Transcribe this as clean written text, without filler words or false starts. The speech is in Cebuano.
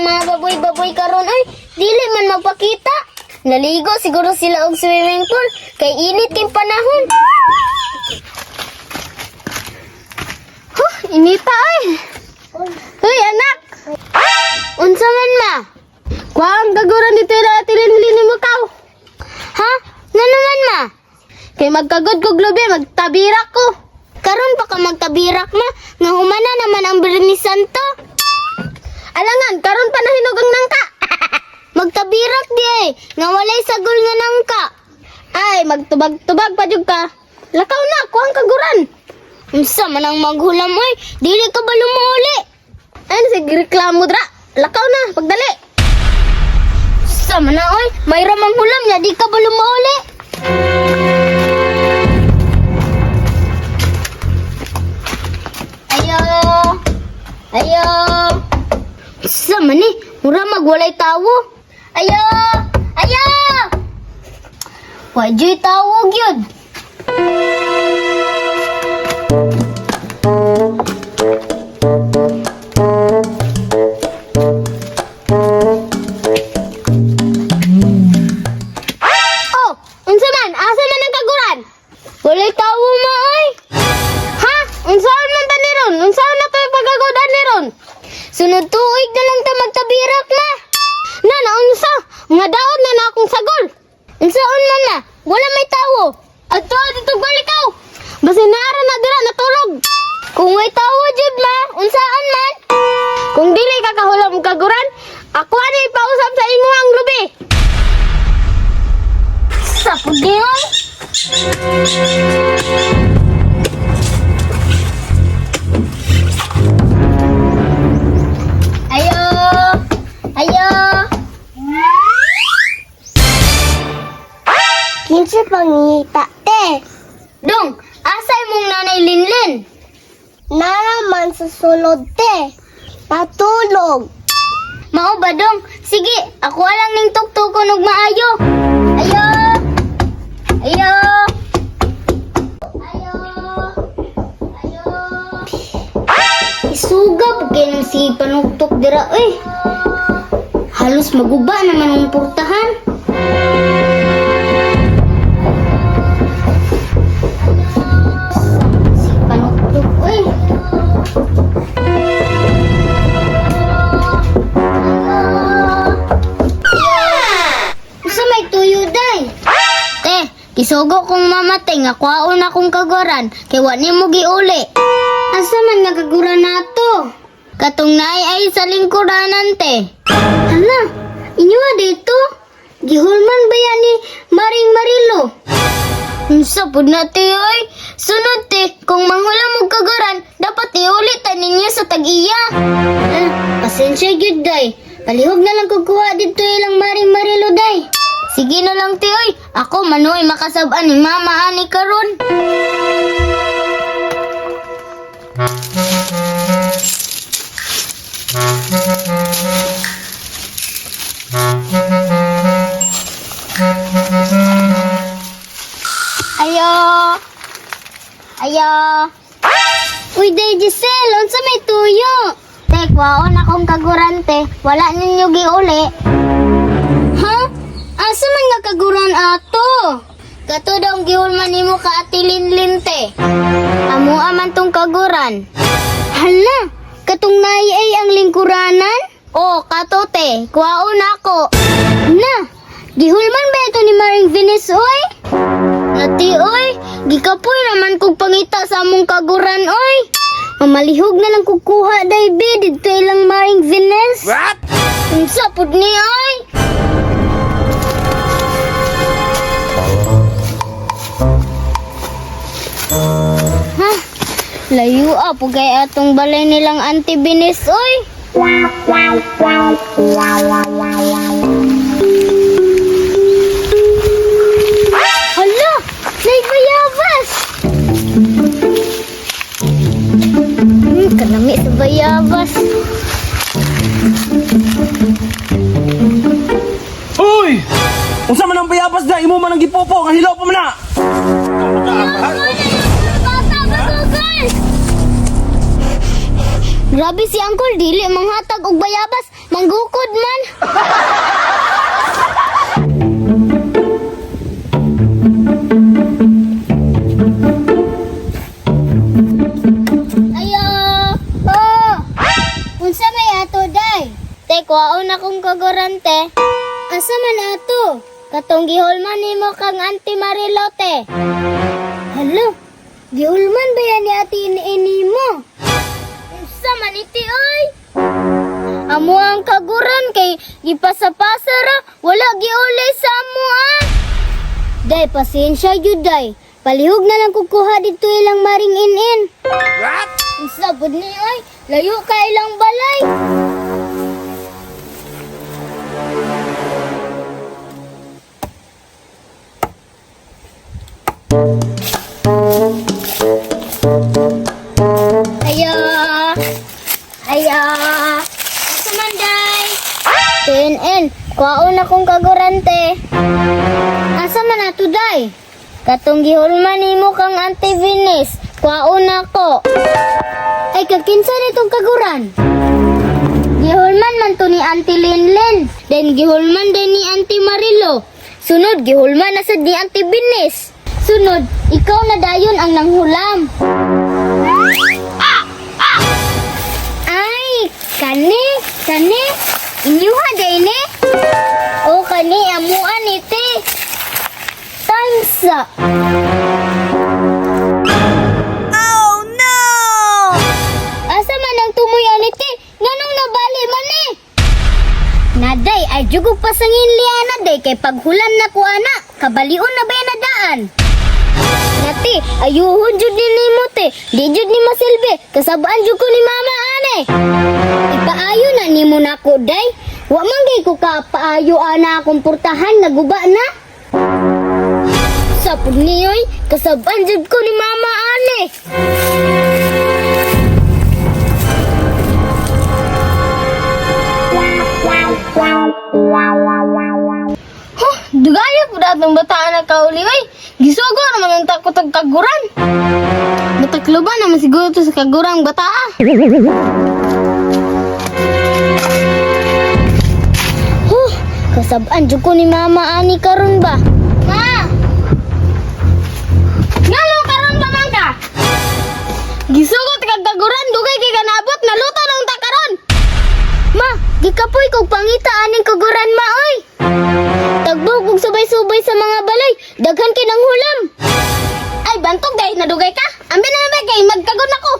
mga baboy-baboy karon ay dili man magpakita. Naligo siguro sila og swimming pool kay init kay panahon. Huh, inita ay. Hoy anak, Unsa man, ma? Kuha ang kaguran dito ila atilin mo kaw. Ha? Nga naman, ma? Kay magkagod ko globe, magtabirak ko. Karon pa ka magtabirak, ma, nga humana naman ang Birnis Santo. Alangan, karon pa nahinog ang nangka. Magtabirak di ay, nga walay sagol nga nangka. Ay, magtubag-tubag pa jud ka. Lakaw na, kuha ang kaguran. Unsa man ang maghulam oy, dili ka ba lumuuli? Ay, sige reklamo dra. Lakaw na, pagdali. Unsa man na oy, mayra mang hulam nga di ka ba lumuuli? Ayo. Ayo. Unsa man ni, mura magwalay tawo. Ayo. Ayo. Wa juy tawo gyud. Oh, unsa man? Asa man ang kaguran? Walay tawo ma oy. Ha? Unsaon man ta ni ron? Unsaon na to pagagodan ni ron? Sunod tuig na lang ta magtabirak, ma. Na naunsa? Nga daot na na akong sagol. Unsaon man na, wala may tawo. Adto dito balikaw. Basin naara na dira natulog. Kung may tawo jud, ma, unsaon man? Kung dili ka kahulam og kaguran, ako ani ipausap sa imo ang lubi. Sa pagdiyon. Ayo. Ayo. Kinsa pangita te? Dong, asa imong nanay Linlin? Naraman sa sulod te. Patulog. Mao ba, dong? Sige, ako lang ning tuktukon og maayo. Ayo. Ayo. Ayo. Ayo. Isuga po kay nang si panuktok dira eh. Halos maguba naman ang portahan. Si panuktok eh. Usa may tuyo day. Te, kisugo kong mamatay nga kwaon akong kaguran kay wa nimo giuli. Asa man nga kaguran nato? Katong naay ay sa lingkuranan te. Hala, inyo dito? Gihulman ba yan ni Maring Marilo? Unsa pud na te oy? Sunod te, kung manghulam og kaguran, dapat iuli ta ninyo sa tag-iya. Ah, pasensya gyud day. Palihog na lang kog kuha didto ilang Maring Marilo day. Sige na lang te oy. Ako manoy makasab-an ni mama ani karon. Ayo. Ayo. Uy, day Giselle, unsa may tuyo? Te, kwaon akong kagurante. Wala ninyo giuli. Ha? Asa man nga kaguran ato? Kato daw ang gihulman nimo ka Ate Linlin, te. Amo aman tong kaguran. Hala, katong naay ay ang lingkuranan? Oh, kato te, kwaon ako. Na, gihulman ba ito ni Maring Venus, oy? Nati, oy, gikapoy naman kog pangita sa among kaguran, oy. Mamalihog na lang kog kuha, day, be, didto ilang Maring Venus. What? Unsa pud ni, oy? Ha? Layo ah, pugay atong balay nilang Auntie Binis, oy. Hala! Nay bayabas! Kanami sa bayabas. Uy! Unsa man ang bayabas na imo man ang gipopo nga hilaw pa man na. Bata, bagugol! Grabe si Uncle, dili manghatag og bayabas, manggukod man. Ayo! Oh! Unsa may ato, day? Te, kuwaon akong kagurante. Asa man ato? Katong gihulman nimo kang Auntie Marilote. Hala, gihulman ba yan ni Ate ini mo? Unsa man iti oy? Amo ang kaguran kay gipasapasa ra, wala giuli sa amo ah. Day, pasensya jud day. Palihog na lang kukuha dito ilang maring inin. What? Unsa pud ni oy? Layo ka ilang balay. Ayo. Ayo. Asa man day? TNN, kwaon akong kagurante. Asa man ato day? Katong gihulman nimo kang Auntie Venus, kwaon ako. Ay, kakinsa nitong kaguran? Gihulman man to ni Auntie Linlin. Then gihulman din ni Auntie Marilo. Sunod, gihulman na sad ni Auntie Binis. Sunod, ikaw na dayon ang nanghulam. Ay, kani, kani. Inyuha day ni. O kani, amuan iti. Times up. Oh no! Asa man ang tumoy anite? Nganong nabali man eh? Naday, ay jugog pasangin liana day kay paghulan na ko ana, kabalion na ba yan nadaan? Nati, ayuhon jud ni nimo te, di jud ni masilbi, kasabaan jud ko ni mama ane. Ipaayo na nimo nako day, wa man gay ko ka paayo ana akong portahan naguba na. Sa pud niyoy, kasabaan jud ko ni mama ane. Huh, dugayo po datong bataan na kauli oy. Gisugo naman ang takot ang kaguran. Matakloban naman siguro to sa kagurang bataa. Huh, kasabaan jud ko ni mama ani karon ba? Ma! Ngano karon pa man ka? Gisugot kag kaguran dugay kay kanabot naluto na unta karon. Ma, gikapoy kog pangita aning kaguran ma oy. Tagbo kog subay-subay sa mga balay, daghan kay nang hulam. Ay bantog dahil nadugay ka. Ambi na ba kay magkagon ako.